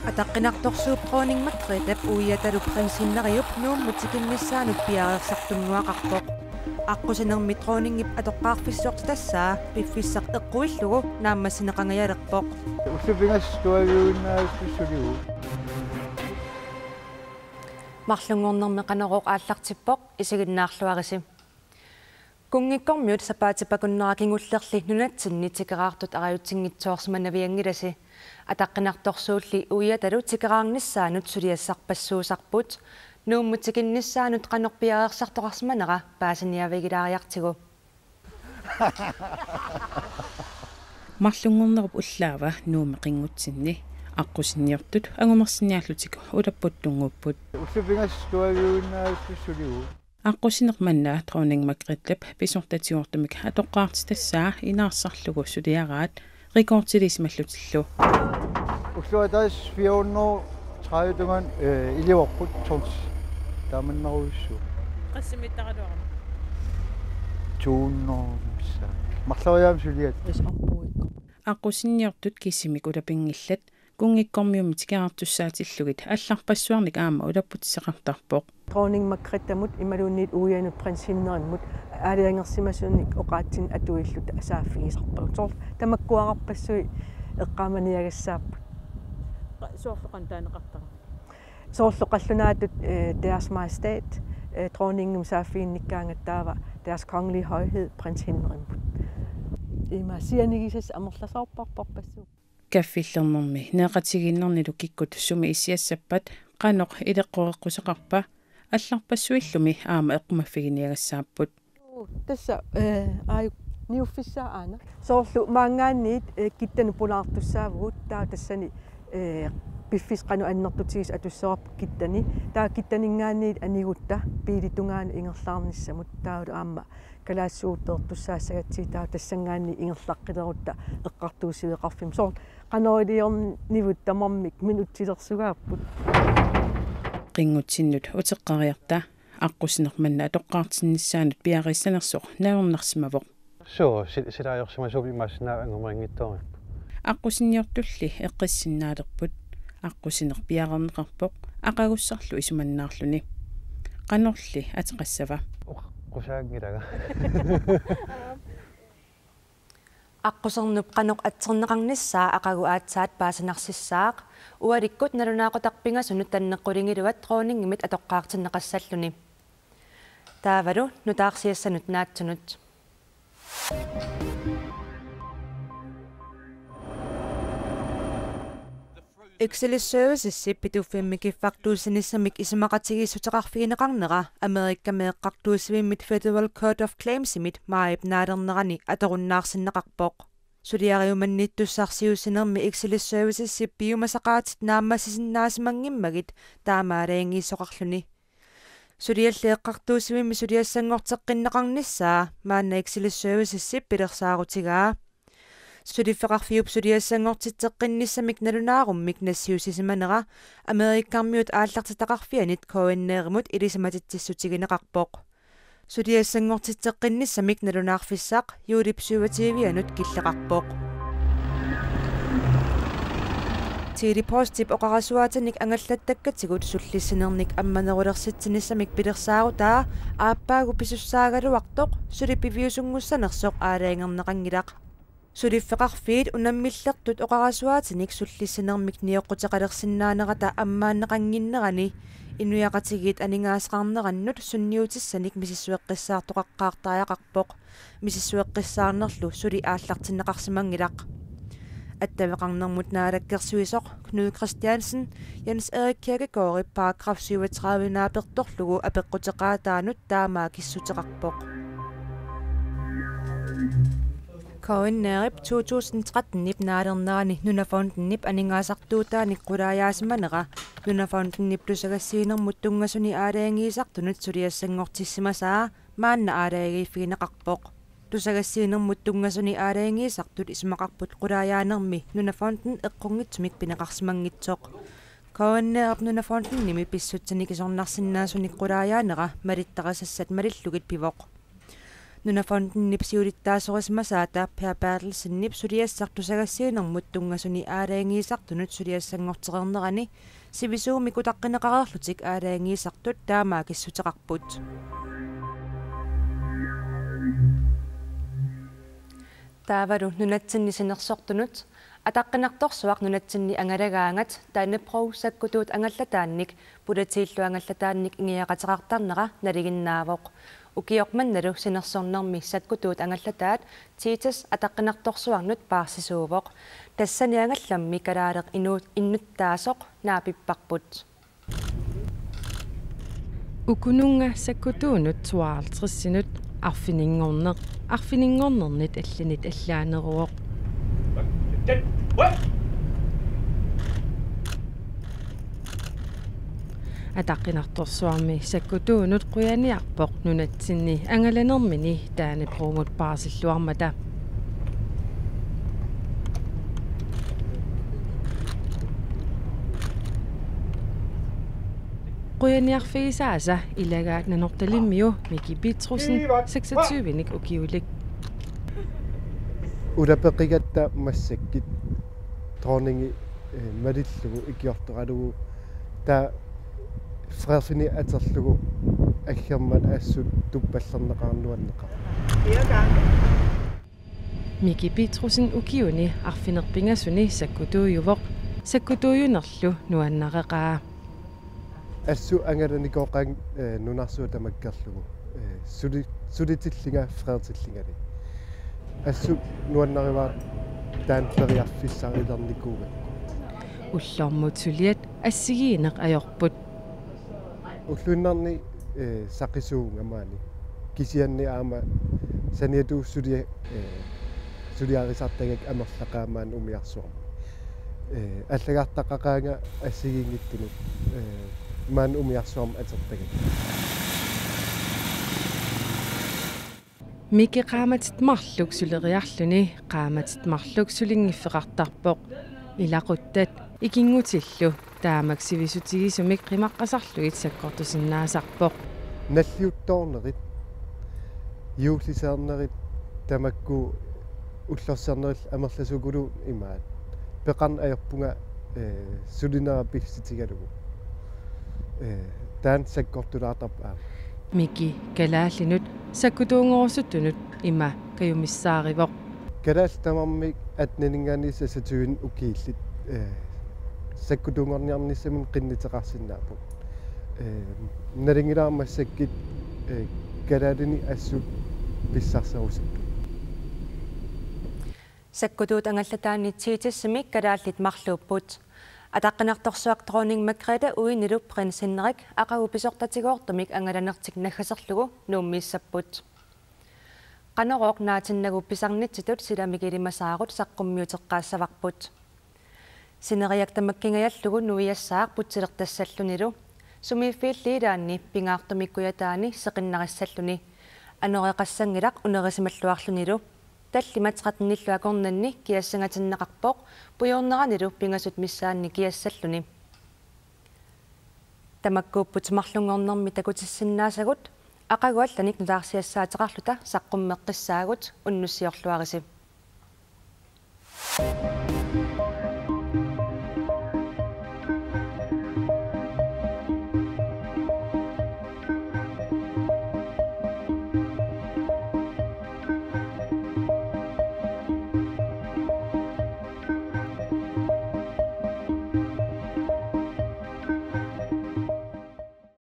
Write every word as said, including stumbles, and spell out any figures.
Ataqqinartorsuup dronning Margrethep uiatalu prinsinneriup Nuummut tikinnissaanut piareersartunnguaqarpoq. Aqqusinermi dronningip atoqqaarfissortitassaa piffissaq eqquillugu naammassineqangajalerpoq. Ullut pingasut tuaviuinnaasussuligu. Marlunngornermi Qanorooq aallartippoq, isiginnaarluarisi. Kunngikkormiut sapaatip-akunnera kingullerli nunatsinni tikeraartut arajutsinngitsoorsimanavianngilasi. Ataqqinartorsuulli uiatalu tikeraarnissaanut suliassarpassuusarput. Nuummut tikinnissaanut qanoq piareersartoqarsimanera paasiniaavigilaariartigu. Marlunngornerup ullaava Nuummi qinngutsinni aqqusinniortut angumersinniarlutik ulapputtunnguupput. Ullut pingasut tuaviuinnaasussuligu. Aqqusineq manna dronning Margrethep pisortatigoortumik atoqqaartitassaa inaarsarlugu suliaraat rekordilisimallutillu. Ullut ataaseq fire hundrede tredive tungaanut, øh, ilivarput tons. Taamannarujussuaq. Qassimiittaraluarama? To hundrede missaa. Marloriaammik suliat. Hvis ombuikko. Aqqusinniortut kisimik ulapinngillat, kunngikkormiummi tikeraartussaatillugit allarpassuarnik aamma ulapputissaqartarpoq. Dronning Margrethemut imaluunniit uianut prinsinnerimmut aalajangersimasunik oqaatsinut atuilluta saaffigisarpagut. Soorlu tamakkuararpassuit eqqaamaniagassaapput. Qa-, soorlu qanoq taaneqartarami? Soorlu qallunaatut, øh, Deres Majestæt, øh, dronningimut saaffiginnikkaangat taava Deres Kongelige Højhed prinsinnerimmut. Ima sianigisassat amerlasoorparparpassuupput. Kaffillernermi nereqatigiinnernilu kikkut sumi issiassappat qanoq ileqqoreqqusaqarpa allarpassuillumi aamma eqqumaffiginiagassaapput. Tassa, øh, aajuku niuffissaa aana. Soorlu maanngaanniit, øh, Kittanut pulaartussaavugut, taava tassani, øh, piffissaq qanoq annertutigisoq atussavarput Kittani. Taava Kittaninngaanniit anigutta biilip tungaanut ingerlaarnissamut, taavalu aamma kalaallisuuvoq peertussaassagatsigit, taava tassanngaanniit ingerlaqqilerutta eqqartuussiveqarfimmut. Soorlu qanoq iliornivut tamarmik minutsilersugaapput. Qinngutsinnut uteqqariarta aqqusineq manna atoqqaartinnissaanut piareersanersoq najornarsimavoq. Suu, sil-, silaajorsimasuupput, imaassinnaavoq angumerinngitsoorippoq. Aqqusinniortulli eqqissinnaalerput. Aqqusineq piareerneqarpoq aqagussarlu isumannaarluni. Qanorli ateqassava? Oqqusaanngilanga. Aqqusernup qanoq atserneqarnissaa aqagu aatsaat paasinarsissaaq, ualikkut nalunaaqutaq pingasunut tanneq qulingiluat dronningimit atoqqaartinneqassalluni. Taavalu nutaarsiassanut naatsunut. Exelis Servicesip Pituffimmi Kiffartuussinissamik isumaqatigiissuteqarfigineqarnera Amerikami eqqartuussivimmit Federal Court of Claimsimit maajip naalernerani atorunnaarsinneqarpoq. Suliariumannittussarsiuussinermi Exelis Servicesip piumasaqaatit naammassisinnaasimanngimmatigit taama aalajangiisoqarluni. Sulialli eqqartuussivimmi suliassanngorteqqinneqarnissaa maanna Exelis Servicesip pilersaarutigaa. Suliffeqarfiup suliassanngortitseqqinnissamik nalunaarummik nassiussisimanera Amerikamiut aallartitaqarfianit K N R-imut ilisimatitsissutigineqarpoq. Suliassanngortitseqqinnissamik nalunaarfissaq juulip syvogtyve-anut killeqarpoq. Tele-Postip oqarasuaatinik angallattakkatigut sullissinernik ammanerulersitsinissamik pilersaarutaa aappaagu pisussaagaluartoq suli piviusunngussanersoq aalajangerneqanngilaq. Suliffeqarfiit unammillertut oqarasuaatinik sullissinermik nioqquteqalersinnaanerata ammaanneqannginnerani inuiaqatigiit aningaasaqarnerannut sunniutissanik misissueqqissaartoqaqqaartariaqarpoq, misissueqqissaarnerlu suli aallartinneqarsimanngilaq. Attaveqarnermut naalakkersuisoq Knud Kristiansen Jens Erik Kirkegaardip paragraf syvogtredive naapertorlugu apeqquteqaataanut taama akissuteqarpoq. K N R-ip to tusind tretten-ip naalernerani Nunafondinip aningaasartuutaanik qulaajaasimanera Nunafondinip tusagassiinermut tunngasuni aalajangiisartunut suliassanngortissimasaa maanna aalajangiiffigineqarpoq. Tusagassiinermut tunngasuni aalajangiisartut isumaqarput qulaajaanermi Nunafondinit eqqunngitsumik pineqarsimanngitsoq. K N R-ip Nunafondinimi pissutsinik isornarsinnaasunik qulaajaanera malittarisassat malillugit pivoq. Nunafondinip siulittaasorisimasaata Per Berthelsenip suliassaq tusagassiuunermut tunngasuni aalajangiisartunut suliassanngortereernerani sivisuumik utaqqineqareerlutik aalajangiisartut taama akissuteqarput. Taavalu nunatsinni sinersortunut ataqqinartorsuaq nunatsinni angalagaangat Dannebrog sakkutuut angallataannik politiillu angallataannik ingiaqateqartarnera nalinginnaavoq. Ukioq mannalu sinersornermi sakkutuut angallataat Tiitas ataqqinartorsuarnut paarsisuuvoq. Tassani angallammi kalaaleq inuut innuttaasoq naapipparput. Ukununnga sakkutuunut tooghalvtredsinut arfininngorneq arfininngornernit allanit allaaneruvoq. Ataqqinartorsuarmi sakkutuunut qujaniarpoq nunatsinni angalanermini Dannebrogimut paasilluarmata. Qujaniarfigisaasa ilagaa Nanortalimmiu Miki Petrussen seksogtyvenik ukiulik. Ulapeqigatta massakkut dronningi, eh, malillugu ikiortoralugu taava freerfini atorlugu aggermat assut tuppallerneqarneq nuanneqaaq. Miki Petrussen ukiuni arfineq-pingasuni sakkutuujuvoq, sakkutuujunerlu nuannareqaa. Assut angalanikooqaanga, eh, nunarsuaq tamakkerlugu, eh, suli-, sulitillunga freertillungali. Assut nuannarivara taanna periarfissaq ilernikuugakku. Ullormut suliat assigiinneq ajorput. Ulluinnarni, eh, saqisuuvunga maani. Kisianni aamma saniatigut sulia-, eh, suliarisartagakku amerlaqaaq maani umiarsuarmi. Eh, allagartaqaqaanga assigiinngitsunut, eh, maani umiarsuarmi atortagakku. Miki qaammatit marluk suleriarluni qaammatit marluk sulinngiffeqartarpoq. Ilaquttat ikinngutillu taamak sivisutigisumik qimaqqasarlugit sakkortusinnaasarpoq. Nalliuttoornerit, juulliseernerit, tamakku ullorsiornerit amerlasuukulu imaat. Peqarneq ajorpunga, eh, sulinera pissutigalugu. Eh, taanna sakkortulaartarpoq aamma. Miki kalaallinut sakkutuunngorusuttunut ima kajumissaarivoq. Kalaallit tamarmik atteninngaanniit seksogtyvenik ukiullit, eh, sakkutuunngorniarnissaminnik qinnuteqarsinnaapput. Eh, nalunngilara massakkut, eh, kalaallinik assut pissarserusuttut. Sakkutuut angallataanni Tiitasimi kalaallit marluupput. Ataqqinartorsuaq dronning Margrethe uinilu prins Henrik aqagu pisortatigoortumik angalanertik naggaserlugu Nuummiissapput. Qanorooq naatinnagu pisarnitsitut silami kilimasaarut saqqummiuteqqaassavarput. Sineriak tamakkingajallugu nuiassaaq putsilertassallunilu, sumiiffiilli ilaanni pingaartumik kujataani seqinnarissalluni. Anoreqassanngilaq unerisimalluarlunilu. Tallimat tretten-illu akornanni kiassangatinneqarpoq, pujuurneranilu pingasut missaanni kiassalluni. Tamakkuupput marlunngornermi takutissinnaasagut, aqagu allanik nutaarsiassaateqarluta saqqummeqqissaagut, unnussiorluarisi.